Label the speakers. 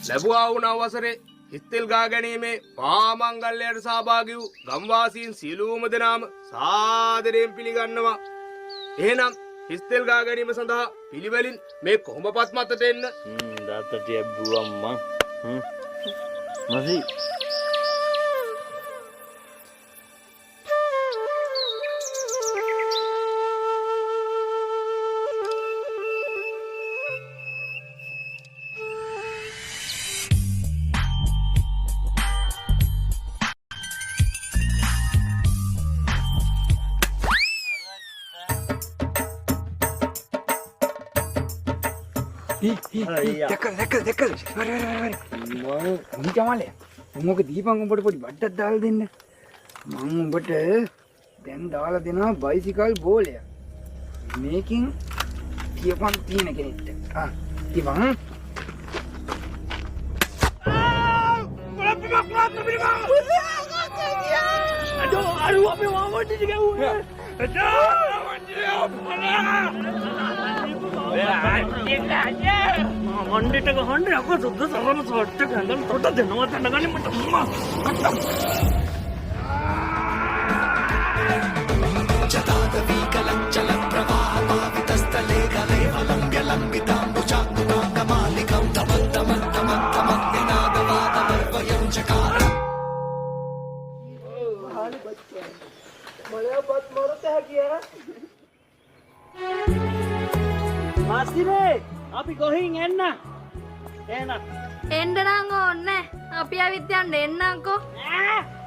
Speaker 1: ලැබුවා වූ නව වසරේ හිස්තෙල් ගා ගැනීමේ මහා මංගල්‍යයට සහභාගී වූ ගම්වාසීන් සියලුම දෙනාම සාදරයෙන් පිළිගන්නවා. එහෙනම් හිස්තෙල් ගා ගැනීම සඳහා පිළිවෙලින් මේ කොහොඹපත් මතට එන්න.
Speaker 2: දාත ටිකක් බුවම් මං. මසි
Speaker 3: දැකලා දැකලා දැකලා හරි හරි හරි මං උන් ජමාලේ උන් ඔක දීපන් උඹට පොඩි බඩ්ඩක් දාලා දෙන්න. මං උඹට දැන් දාලා දෙනවා බයිසිකල් බෝලයක්. මේකෙන් කියපන් තියෙන කෙනෙක්ට. ආ තියපන්.
Speaker 2: අඩෝ අරු අපේ මාමන්ට ටික ගැහුවේ. මණ්ඩිට ගහන්න යකෝ සුද්ද සරම සොට්ට ගඳන් තොට දෙනවා දැනගන්න මට අම්මා. මාසිනේ අපි කොහින් එන්න? එන්න.
Speaker 4: එන්න නම් ඕනේ. අපි ඇවිත් යන්න එන්නම්කෝ.
Speaker 2: ඈ